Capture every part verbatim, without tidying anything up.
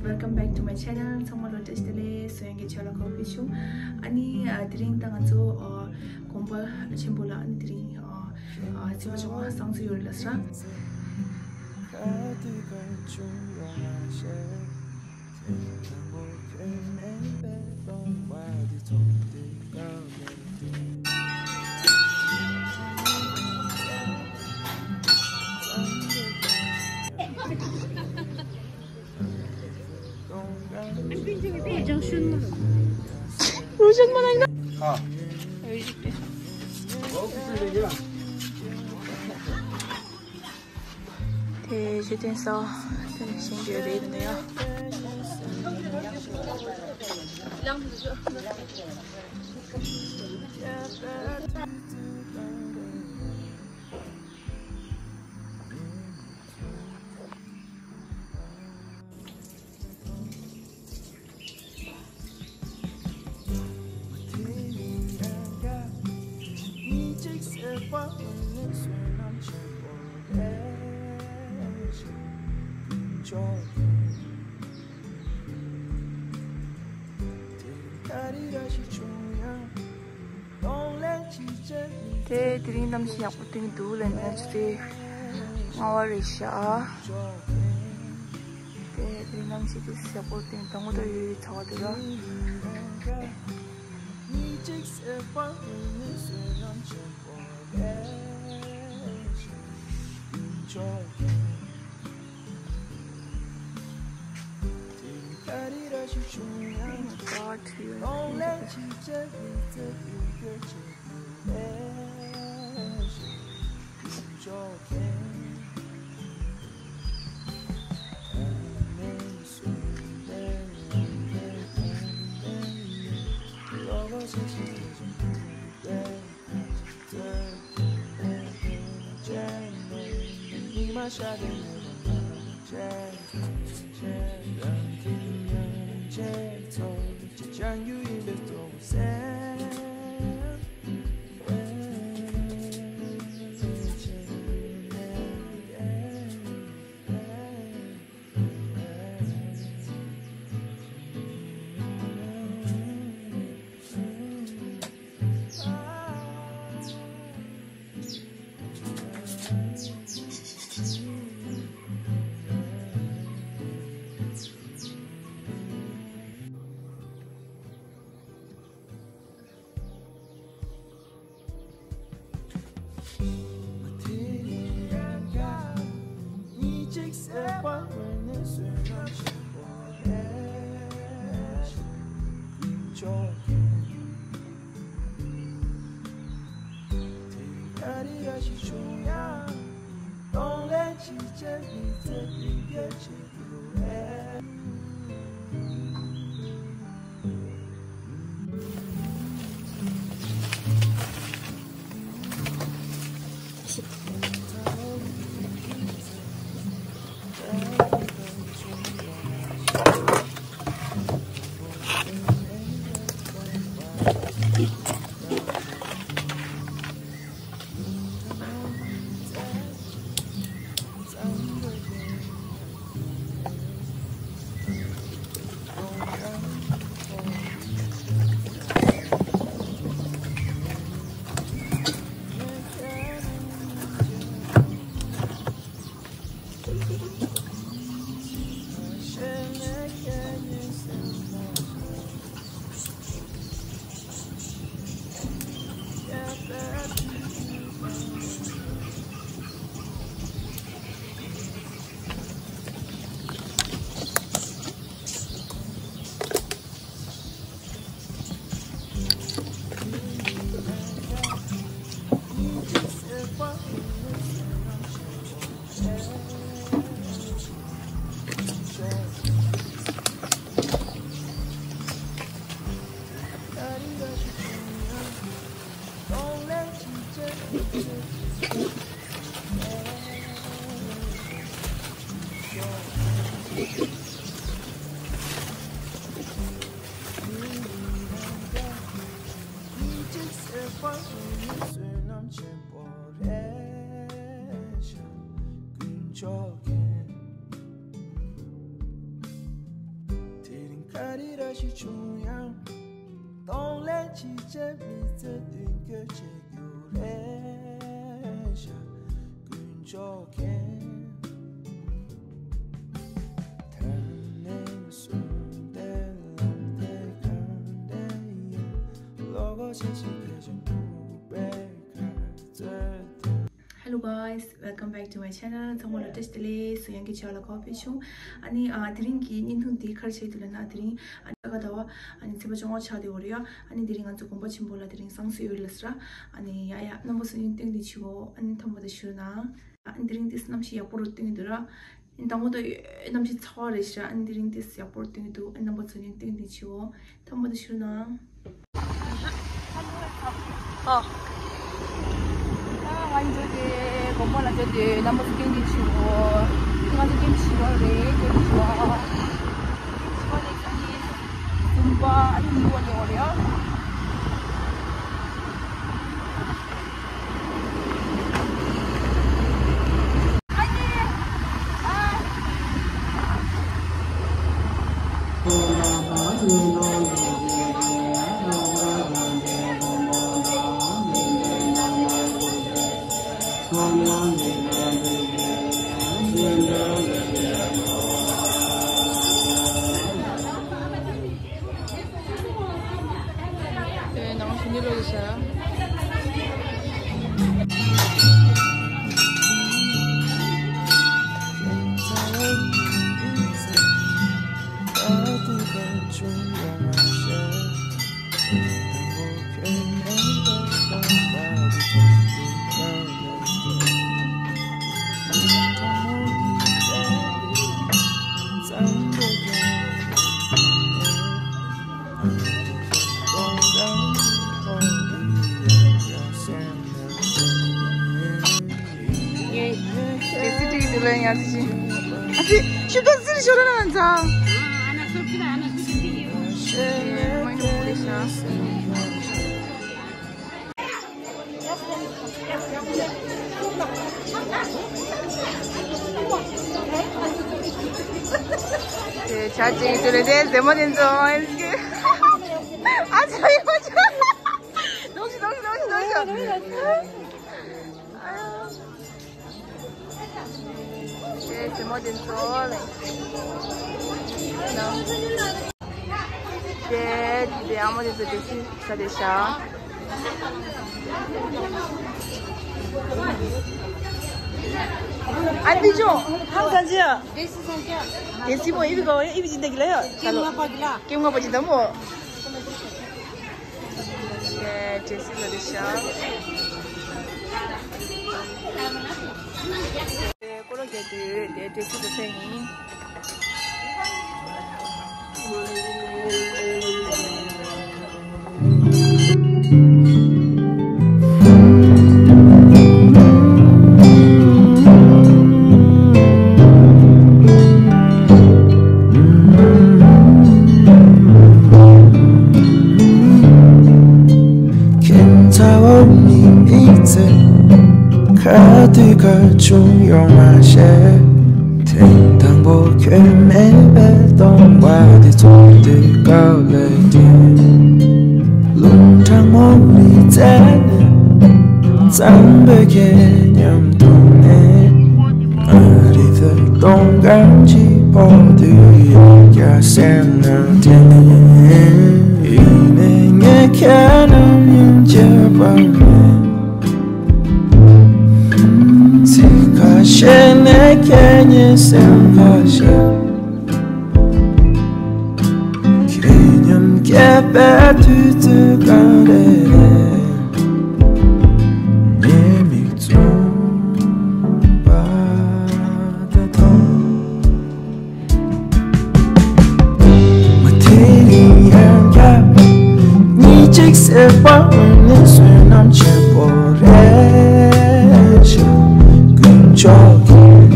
Welcome back to my channel. ཚང་མ་ལ་བཀྲ་ཤིས་བདེ་ལེགས། སོན་གྱི་ཆ་ལ་གོ་ཕི་ཆུ། ཨ་ནི་ཨ་དེ་རིང་ད་ང་ཚོ་ཨ་དགོན་པ་ཆེན་པོ་ལ་ཨ་ནི་དེ་རིང་ཨ་ཨ་རྩིས་པ་ཆུང་བ་གསང་ཚུལ་ཡོད་ལ་སྲ། དེ་ཞུ་དོན་ས་དེ་ནས་ཤེས་རྒྱུ་རེད་འདུག་ཡ། དེ་དེ་རིང་གནམ་གཤིས་ཡག་པོ་སྟོན་གྱི་འདུག་ལབ་ནས་ཆུ་ཚོད་ལྔ་པ་རེད་ཤག་དེ་དེ་རིང་གནམ་གཤིས་དེ་ཡག་པོ་སྟོན་གྱི་འདུག་དང་པོ་ད་ཡོད་ཡོད་ཚ་བ་དེ་ལ། ཨ་རི་ར་ཞིག་བྱུང་ཡང་གདོང་ལེན་ཅི་བྱེད་མི་ཚེ་མདུན་སྐྱོད་བྱེད་རྒྱུ་རེད་ཤག་དཀོན་མཆོག་མཁྱེན། དོན་ནི་གསུམ་དེ་ལམ་དེ་གང་དེ་ཡིན། བློ་སྒོ་ཆེ་ཞིག་གལ་ཆེན་ཕུག་པའི་ཁ་རྩོད་དེ། Hello guys, welcome back to my channel. ཚང་མ་ལ་བཀྲ་ཤིས་བདེ་ལེགས། སུ་ཡང་གི་ཆེ་བ་ལ་གོ་བེ་ཆུང་། ཨ་ནི་ཨ་དེ་རིང་གི་བརྙན་ཐུང་འདི་ག་རེ་བྱེད་འདུག་ལབ་ན། དེ་རིང་ཨ་ནི་ས་ག་ཟླ་བ་ཨ་ནི་ཚེས་པ་བཅོ་ལྔ་ཆགས་བསྡད་ཡོད་རེད་ཡ། ཨ་ནི་དེ་རིང་ང་ཚོ་དགོན་པ་ཆེན་པོ་ལ་དེ་རིང་བསང་གསོལ་ཡོད་ལ་ཟེར། ཨ་ནི་ཡ་ཡ་རྣམ་པ་ཚོ་ནི་སྟོན་དེ་བྱིའོ། ཨ་ནི་ཐོན་པ་དང་ཞུ་ན། ཨ་ནི་དེ་རིང་དེ་གནམ་གཤིས་ཡག་པོ་རུ་སྟོན་གྱི་འདུག་ར། ཨ་ནི་དང་པོ་དང་གནམ་གཤིས་ཚ་བ་རེད་ཤག་ཨ་ནི་དེ་རིང་དེ་ཡག་པོ་རུ་སྟོན་གྱི་འདུག་ཨ་ནི་རྣམ་པ་ཚོ་ནི་སྟོན་དེ་བྱིའོ། ཐོན་པ་དང་ཞུ་ན། ཨ། ང་ཚོ་དེ་དགོན་པ་ལ་འགྲོ་དུས་རྣམ་པ་ཚོ་སྐད་འདི་ཞུ་གོ། ང་ཚོ་སྐད་ཞུ་བ་རེད། སྐད་ཞུ་བ། སྐད་ཞུ་བ་ལས་ཀྱང་ནི་ཟུམ་པ་ཨ་ནི་ཉི་བ་ལས་བ་རེད། ངས་ཏེ་སི་ཏི་དེ་ལ་ཡང་ཅི། ཨ་ཙི། ཤུ་ཏོ་ཙི་ཤོར་ན་ང་ཚ། མ་ཡིན་ནོ་ལེ་ཤ། དེ་བྱ་ཅིག་དེ་ལས་དེ་མཛེས་མ་དེ་ཚོ་ཨ་ཙི་ཡོད་ཅི། ལོག་ཤི་ལོག་ཤི་ལོག་ཤི་ལོག་ཤི། དེ་དེ་མོ་དེ་ཚོ་ལེ། དེ་དེ་ཨ་མོ་དེ་ཚོ་དེ་སི་ས་དེ་ཤ། ཨ་དེ་ཅོ། ཧམ་ས་ཅི། དེ་སི་མོ་ཨི་བི་གོ་ཨི་བི་ཅི་འདི་གི་ལ་ཡ། ཀེམ་ང་པ་གི་ལ། ཀེམ་ང་པ་ཅི་ད་མོ། ཨེ། ཏེ་སི་ལ་རེ་ཤ། ཀོ་ལོ་རྒྱག་དུས་དེ་ཏེ་སི་ལ་ཚད་ཡིན། ཁྱེད་ཚ་བོ་མི་མི་ཚེ་ཁ་དུས་ཁ་བྱུང་ཡོང་མ་ཤེས། ཐེངས་དང་པོ་ཁྱོད་མེད་པའི་སྟོང་པ་དེ་ཚོར་དུས་དཀའ་ལས་དེ། རླུང་གྲང་མོ་མི་བཙལ་ནས། གཙང་པོའི་ཁྱེད་མཉམ་དུ་ནས། ཨ་རི་ཚོའི་སྟོང་སྐམ་གྱི་འོག་ཏུ་ཡོད་རྒྱ་སེམས་ནང་དྲན། ཡིན་ནའི་ངས་ཁྱེད་རྣམས་ཡིན་བྱས་པ་མེད། ཚིག་ཁ་ཤས་ནས་ཁྱེད་ཉིད་སེམས་ཁ་ཤས། ཁྱེད་མཉམ་སྐྱེས་པའི་དུས་ཚོད་ག་རེ་རེད། ངའི་མིག་བཙུམ་པ་དེ་མཐོང་། མ་དེ་རིང་ཡང་བསྐྱར་གཉིད་ཅིག་སད་པ་ནི་བསོད་ནམས་ཆེན་པོ་རེད་ཤག་དཀོན་མཆོག་གིས།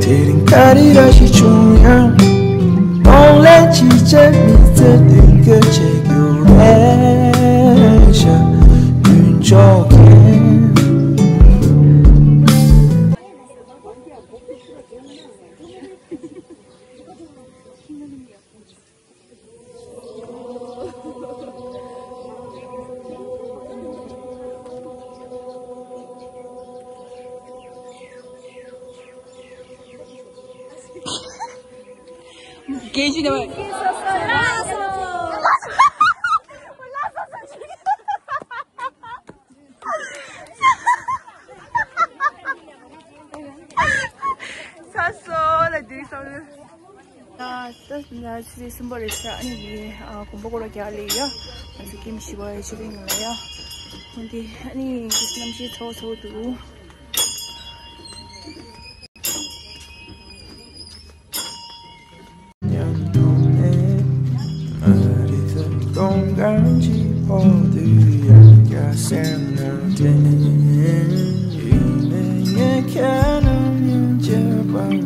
དེ་རིང་ག་རེ་ར་ཞིག་བྱུང་ཡང་། གདོང་ལེན་ཅི་བྱེད་མི་ཚེ་མདུན་སྐྱོད་བྱེད་རྒྱུ་རེད་ཤག་དཀོན་མཆོག་གིས། དགེ་བཤེས་དེ་བས། ས་སོ་ལ་དེ་སོང་། ད་ད་ཆུ་ཚོད་གསུམ་པ་རེད་ཤག་ཨ་ནི་དེ་དགོན་པ་སྐོར་ར་རྒྱག་ལས་ཡ། ང་ཚོ་ཀེམ་བཞི་པ་ཡ་ཆུ་ཚོད་ཉུང་ལ་ཡ། འོན་ཏེ་ཨ་ནི་གནམ་གཤིས་ཚ་བོ་ཚ་བོ་འདུག་མཉམ་དུ་ནས་མ་རེད་ད། སྟོང་གང་ཅིག་འོག་ཏུ་ཡང་བསྐྱར་སེམས་ནང་དྲན། ཡིན་ནའི་ངས་ཁྱེད་རྣམས་མྱོང་རྒྱུ་པ་མེད།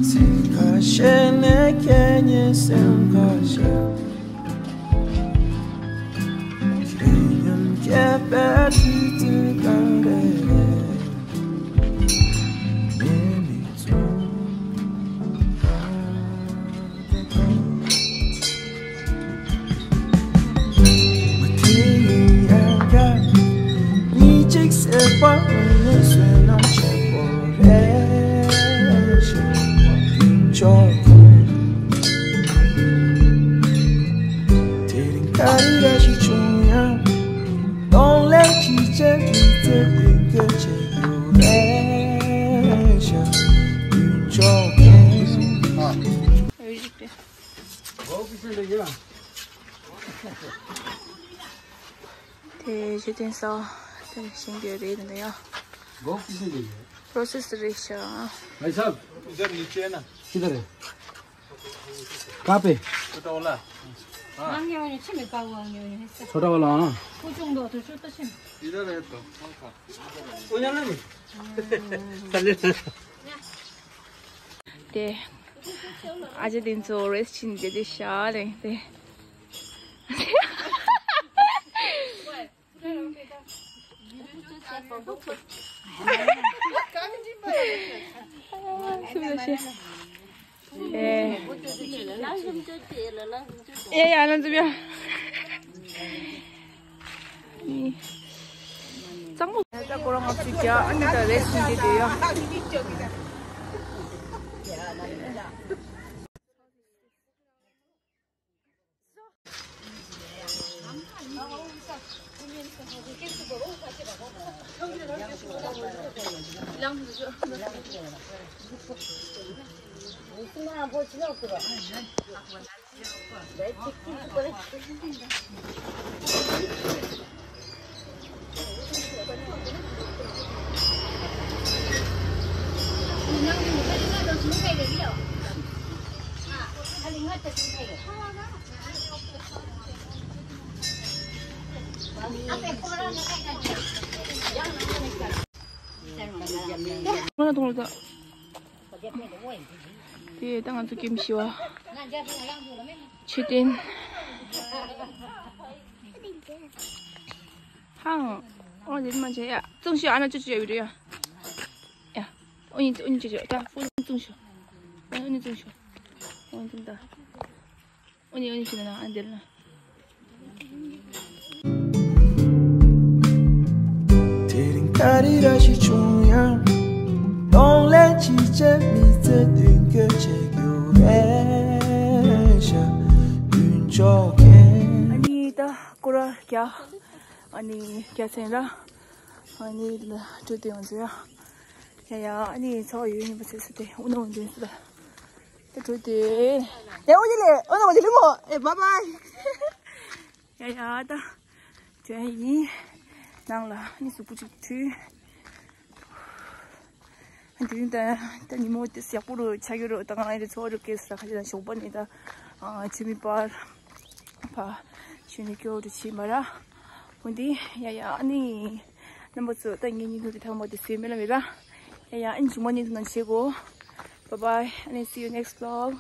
ཚིག་ཁ་ཤས་ནས་ཁྱེད་ཉིད་སེམས་ཁ་ཤས། ཁྱེད་མཉམ་སྐྱེས་པའི་དུས་ཚོད་གང་རེད། ངས་མིག་བཙུམ་པ་དེ་མཐོང་། མ་དེ་ཡིན་ཡང་ཀ་གཉིས་གཅིག་སེ་བ་ནི་བསོད་ནམས་ཆེན་པོ་རེད་ཤག་རྒྱུན་འཇོག་དགོས། དེ་རིང་ག་རེ་ར་ཞིག་བྱུང་ཡང་གདོང་ལེན་ཅི་བྱེད་ཀྱི་ཚེ་རིང་གི་ཆེད་དུ་རེད་ཤག་རྒྱུན་འཇོག་དགོས། དེ་མཆོད་རྟེན་གསར་པ་དེ་བཞེངས་དགོས་རེད་འདི་ཡང་། गो किसने दी है? प्रोसेस रेशा। भाई साहब, इधर नीचे है ना। किधर है? कहाँ पे? छोटा वाला। हाँ। छोटा वाला, हाँ। इधर है तो। དེ་ཨ་ཅེ་དེ་ཚོ་རེས་ཕྱིན་རྗེས་དེ་ཤ་རེད་དེ། ཨེ། ཡ་ཡ་ལ་འཛུབ་ཡ། གཙང་པོ། ད་ཁོ་རང་ང་ཚོའི་རྒྱ་ཨ་ནི་ད་རེས་ཕྱིན་རྗེས་དེ་ཡ། དེ་ད་ང་ཚོ་ཀེམ་བཞི་པ། མཆོད་རྟེན། ཧང་། ཨོ་ལེ་མ་བྱེད་ཡ། བཙོང་ཤོག་ཨ་ན་ཅོ་ཅོ་ཡ་བི་རུ་ཡ། ཡ། ཨོ་ཡིན་ཨོ་ཡིན་ཅོ་ཅོ་ད་ཕུ་བཙོང་ཤོག་ཨོ་ཡིན་བཙོང་ཤོག་ཨོ་ཡིན་ད། ཨོ་ནི་ཨོ་ནི་ཅི་ན་ཨ་འདིར་ན། དེ་རིང་ག་རེ་ར་ཞིག་བྱུང་ཡང་གདོང་ལེན་ཅི་བྱེད་མི་ཚེ་མདུན་སྐྱོད་བྱེད་རྒྱུ་རེད་ཤག་རྒྱུན་འཇོག་མཁན། ཨ་ནི་ད་སྐོར་ར་རྒྱག་ཨ་ནི་རྒྱག་ཚན་ར། ཨ་ནི་འདི་ན་འགྲོ་དུས་ང་ཚོ་ཡ། ཡ་ཡ་ཨ་ནི་ཚོགས་ཡོད་ཉིན་པ་ཚོས་སུ་དེ་ཨུ་ནུ་འོན་ཏེ་སུ་ལ། ད་འགྲོ་དུས། ཡ་ཨུ་ནི་ལེ་ཨུ་ནུ་འོན་ཏེ་ལུ་མོ་ཨེ་བ་བའི། ཡ་ཡ་ད། དེ་ཡིན། ནང་ལ་ཨ་ནི་གཟུགས་པོ་ཅིག་འཐུས། དེ་རིང་ད་ད་ཉིན་མོ་དེ་ཡག་པོ་རུ་ཆགས་ཡོད་རུ་ད་ང་ཨེ་རེ་ཚོགས་རུ་སྐྱེས་སུ་ར་ཁ་ཤས་ད་ཞོགས་པ་ནས་ད་ཆུ་མིག་པར་ཕ་ཞུ་ནས་སྐྱོ་རུ་ཕྱིན་པ་ར། འོན་ཏེ་ཡ་ཡ་ཨ་ནི་རྣམ་པ་ཚོ་ད་ངའི་བརྙན་ཐུང་དེ་ཐང་མ་དེ་བཟོས་མེད་ལ་མེད་ར། ཡ་ཡ་ཨ་ནི་བྱུང་མ་བརྙན་ཐུང་ནང་བྱེད་གོ། Bye bye and see you next vlog.